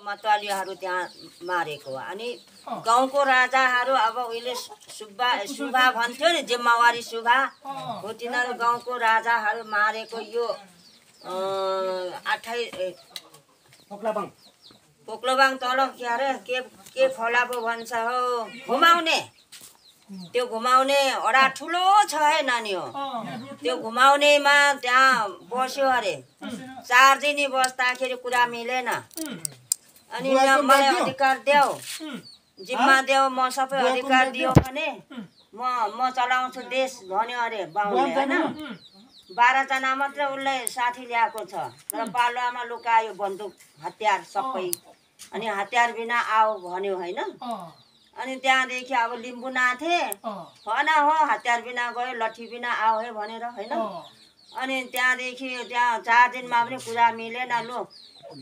मतवालीहरू त्यहाँ मारेको अनि गाउँको राजाहरू अब उहिले सुभा भन्थ्यो नि जिम्मेवारी सुभा हो तिनीहरू गाउँको राजाहरू मारेको यो पोक्लोबाङ तल के अरे के खोला पो भन्छ हो घुमाउने त्यो घुमाउने वडा ठुलो छ है नानी हो त्यो घुमाउनेमा त्यहाँ बस्यो अरे 4 दिन बस्दाखेरि कुरा मिलेन अनि मलाई अधिकार देऊ जिम्मा देऊ म सबै अधिकार दियो भने म चलाउँछु देश भन्यो अरे बाहुनले हैन 12 जना मात्र उसले साथी ल्याएको छ तर पालुवामा लुकायो बन्दुक हतियार सबै अनि हतियार बिना आऊ भन्यो हैन अनि त्यहाँदेखि अब लिम्बू नाथे भन हो हतियार बिना गयो लट्ठी बिना आऊ है भनेर हैन अनि त्यहाँदेखि त्यहाँ 4 दिनमा पनि कुरा मिलेन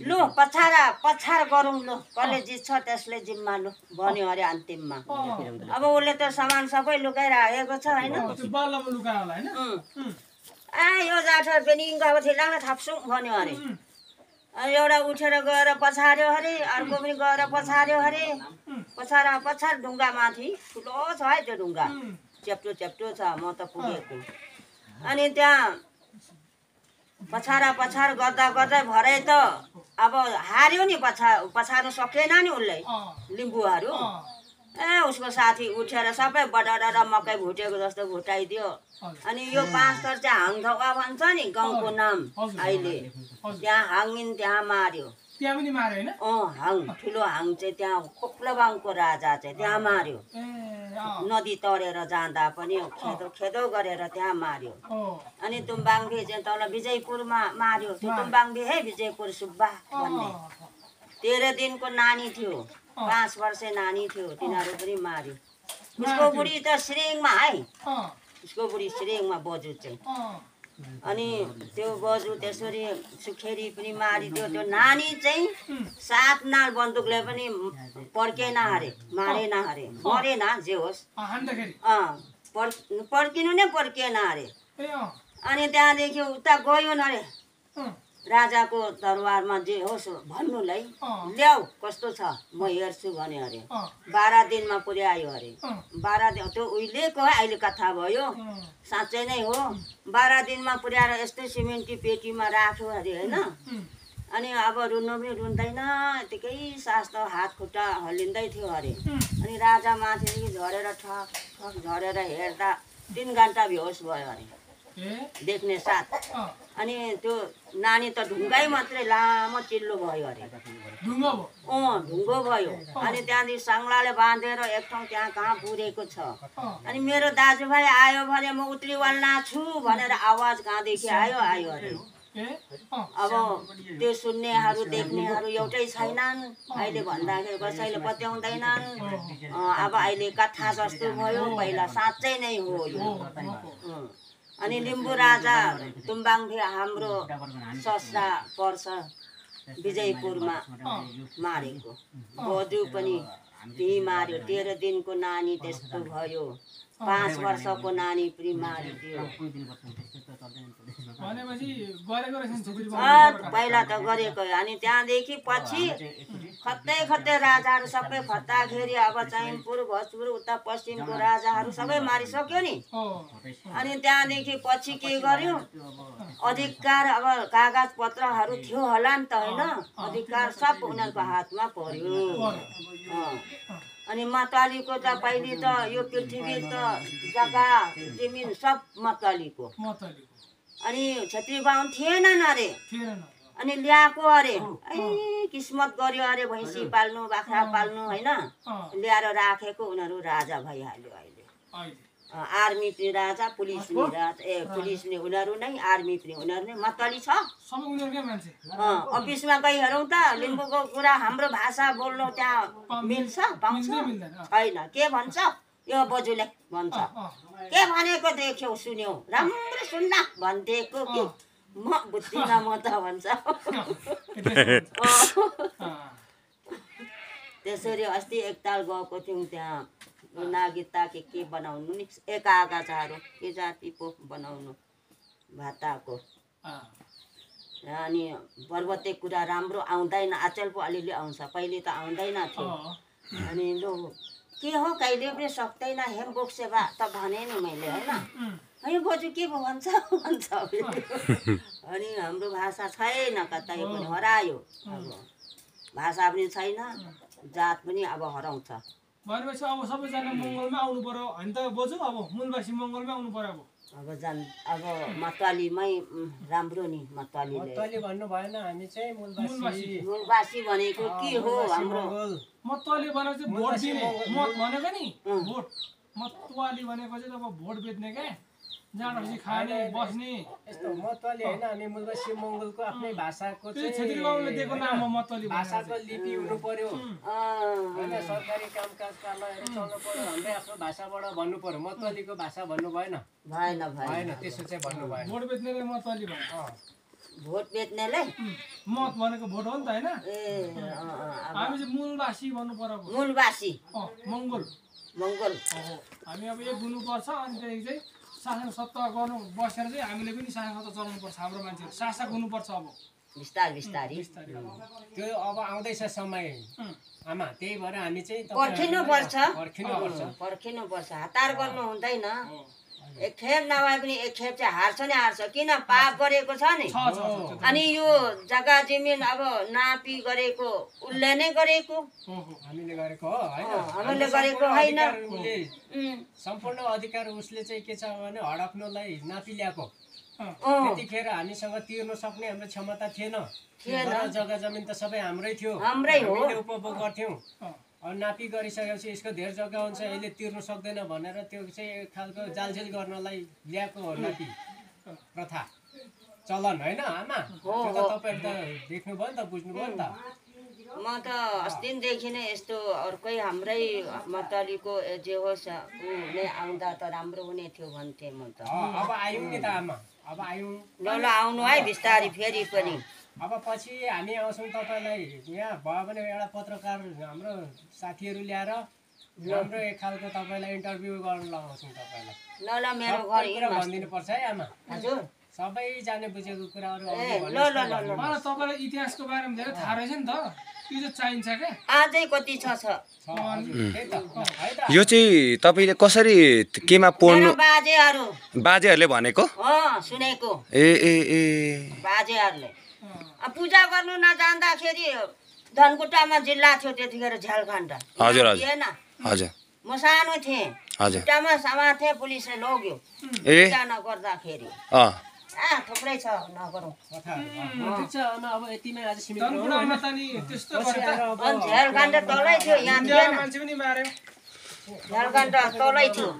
लु पछार गरौँ लु कसले जित्छ त्यसले जिम्मा लु भन्यो अरे अन्तिममा अब उसले त सामान सबै लुकाइराखेको छ हैन यो जाठो बेनिङ गएको थिलाङ थाप्छौँ भन्यो अरे एउटा उठेर गएर पछार्यो अरे अर्को पनि गएर पछार्यो अरे पछार ढुङ्गा माथि ठुलो छ है त्यो ढुङ्गा चेप्टो छ म त पुगेको अनि त्यहाँ पछार गर्दा भरे त अब हार्यो नि पछार्नु सकेन नि उसले लिम्बूहरू उसको साथी उठेर सबै बडर मकै भुटेको जस्तो भुटाइदियो अनि यो 5 तर चाहिँ हाङधौवा भन्छ नि गाउँको नाम अहिले त्यहाँ हाङिन त्यहाँ मार्यो त्यहाँ पनि मार्यो हैन हाङ ठुलो हाङ चाहिँ त्यहाँ पोक्लोबाङको राजा चाहिँ त्यहाँ मार्यो नदी तरेर जाँदा पनि खेदो गरेर त्यहाँ मार्यो अनि तुम्बाङबे चाहिँ तल विजयपुरमा मार्यो त्यो तुम्बाङबे है विजयपुर सुब्बा भन्ने 13 दिनको नानी थियो 5 वर्षे नानी थियो तिनीहरू पनि मार्यो उसको बुढी त श्रेङमा है उसको बुढी श्रेङमा बजु चाहिँ अनि त्यो बजु त्यसरी सुखेरी पनि मारिदियो त्यो नानी चाहिँ 7 नाल बन्दुकले पनि पर्केन अरे मारेन अरे मरेन जे होस् पर्किनु नै पर्केन अरे अनि त्यहाँदेखि उता गयो न अरे राजाको दरबारमा जे होस् भन्नुलाई ल्याऊ कस्तो छ म हेर्छु भने अरे 12 दिनमा पुर्यायो अरे 12 दिन त्यो उहिलेको है अहिले कथा भयो साँच्चै नै हो 12 दिनमा पुर्याएर यस्तै सिमेन्टी पेटीमा राख्यो अरे हैन अनि अब रुनु पनि रुन्दैन यतिकै सास त हात खुट्टा हल्लिँदै थियो अरे अनि राजा माथि झरेर ठक झरेर हेर्दा 3 घण्टा बेहोस भयो अरे देख्ने साथ अनि त्यो नानी त ढुङ्गाइ मात्रै लामो चिल्लो भयो अरे ढुङ्गो भयो अनि त्यहाँदेखि साङ्लाले बाँधेर एक ठाउँ त्यहाँ कहाँ पुरेको छ अनि मेरो दाजुभाइ आयो भने म उत्रिवाल्ना छु भनेर आवाज कहाँदेखि आयो अरे अब त्यो सुन्नेहरू देख्नेहरू एउटै छैनन् अहिले भन्दाखेरि कसैले पत्याउँदैनन् अब अहिले कथा जस्तो भयो पहिला साँच्चै नै हो यो अनि लिम्बू राजा तुम्बाङभे हाम्रो ससुरा पर्छ विजयपुरमा मारेको बजु पनि त्यही मार्यो 13 दिनको नानी त्यस्तो भयो 5 वर्षको नानी पनि मारिदियो पहिला त गरेको अनि त्यहाँदेखि पछि खत्तै राजाहरू सबै फत्ताखेरि अब चैनपुर भोजपुर उता पश्चिमको राजाहरू सबै मारिसक्यो नि अनि त्यहाँदेखि पछि के गर्यो अधिकार अब कागज पत्रहरू थियो होला नि त हैन अधिकार सब उनीहरूको हातमा पर्यो अनि मतवालीको त पहिले त यो पृथ्वी त जग्गा जमिन सब मतवालीको अनि छेत्री बाहुन थिएनन् अरे अनि ल्याएको अरे किस्मत गर्यो अरे भैँसी पाल्नु बाख्रा पाल्नु हैन ल्याएर राखेको उनीहरू राजा भइहाल्यो अहिले आर्मी पनि राजा पुलिस पनि राजा पुलिसले उनीहरू नै आर्मी पनि उनीहरू नै मतवाली छ अफिसमा गई हेरौँ त लिम्बूको कुरा हाम्रो भाषा बोल्नु त्यहाँ मिल्छ पाउँछ हैन के भन्छ यो बजुले भन्छ के भनेको देख्यौ सुन्यौ राम्रो सुन्न भन्थेको कि म बुझ्दिनँ म त भन्छ त्यसरी अस्ति एकताल गएको थियौँ त्यहाँ नागिता के बनाउनु नि एकागाचाहरू के जाति पो बनाउनु भाताको अनि पर्वते कुरा राम्रो आउँदैन आचल पो अलिअलि आउँछ पहिले त आउँदैन थियो अनि लु के हो कहिले पनि सक्दैन हेमबुक सेवा त भने नि मैले होइन है बोजू के पो भन्छ भन्छ अनि हाम्रो भाषा छैन कतै पनि हरायो अब भाषा पनि छैन जात पनि अब हराउँछ भनेपछि अब सबैजना मङ्गलमा आउनु पर्यो होइन त बोजू अब मूलवासी मङ्गलमै आउनु पर्यो अब मतवालीमै राम्रो नि मतवालीले भन्नु भएन हामी चाहिँ मूलवासी भनेको के हो हाम्रो मतवाली भनेको चाहिँ भोट दिने मत भनेको नि भोट मतवाली भनेको चाहिँ अब भोट बेच्ने क्या जाँडपछि खाने बस्ने यस्तो मतवाली होइन हामी मूलवासी मङ्गलको आफ्नै भाषाको चाहिँ छेत्री बाबुले दिएको नाम हो मतवाली भाषाको लिपि हुनु पर्यो होइन सरकारी कामकाज कार्यालयहरू चल्नु पर्यो हाम्रै आफ्नो भाषाबाट भन्नु पर्यो मतवालीको भाषा भन्नु भएन भएन त्यसो चाहिँ भन्नु भएन भोट बेच्नेले मतवाली भन्छ भोट बेच्नेलाई मत भनेको भोट हो नि त होइन हामी चाहिँ मूलवासी भन्नु पर्यो मूलवासी मङ्गल हामी अब एक हुनुपर्छ अनि त्यहाँदेखि चाहिँ शासन सत्ता गर्नु बसेर चाहिँ हामीले पनि शासन सत्ता चलाउनुपर्छ हाम्रो मान्छेहरू शासक हुनुपर्छ अब बिस्तारै त्यो अब आउँदैछ समय आमा त्यही भएर हामी चाहिँ पर्खिनुपर्छ हतार गर्नु हुँदैन एक खेप नभए पनि एक खेप चाहिँ हार्छ नि हार्छ किन पाप गरेको छ नि अनि यो जग्गा जमिन अब नापी गरेको उसले नै गरेको हामीले गरेको हो हामीले गरेको होइन सम्पूर्ण अधिकार उसले चाहिँ के छ भने हडप्नलाई नापी ल्याएको त्यतिखेर हामीसँग तिर्न सक्ने हाम्रो क्षमता थिएन जग्गा जमिन त सबै हाम्रै थियो हामीले उपभोग गर्थ्यौँ नापी गरिसकेपछि यसको धेरै जग्गा हुन्छ यसले तिर्नु सक्दैन भनेर त्यो चाहिँ एक खालको जालझेल गर्नलाई ल्याएको हो नापी प्रथा चलन होइन आमा त्यो त तपाईँहरू त देख्नुभयो नि त बुझ्नुभयो नि त म त अस्तिदेखि नै यस्तो अर्कै हाम्रै मतवालीको जे होस् उले आउँदा त राम्रो हुने थियो भन्थे म त अब आयौँ नि त आमा अब आयौँ ल आउनु है बिस्तारै फेरि पनि अब पछि हामी आउँछौँ तपाईँलाई यहाँ भयो भने एउटा पत्रकार हाम्रो साथीहरू ल्याएर राम्रो एक खालको तपाईँलाई इन्टरभ्यू गर्न लगाउँछौँ तपाईँलाई ल मेरो घर भनिदिनु पर्छ है आमा हजुर सबै जाने बुझेको कुराहरू मलाई तपाईँलाई इतिहासको बारेमा धेरै थाहा रहेछ नि त यो चाहिँ चाहिन्छ क्या अझै कति छ यो चाहिँ तपाईँले कसरी केमा पढ्नु बाजेहरूले भनेको सुनेको ए बाजेहरूले पूजा गर्नु नजान्दाखेरि धनकुटामा जिल्ला थियो त्यतिखेर झ्यालखण्ड हजुर म सानो थिएँ खुट्टामा समाथे पुलिसले लग्यो पूजा नगर्दाखेरि थुप्रै छ नगरौँ झ्यालखण्ड तलै थियो यहाँ झ्यालखण्ड तलै थियो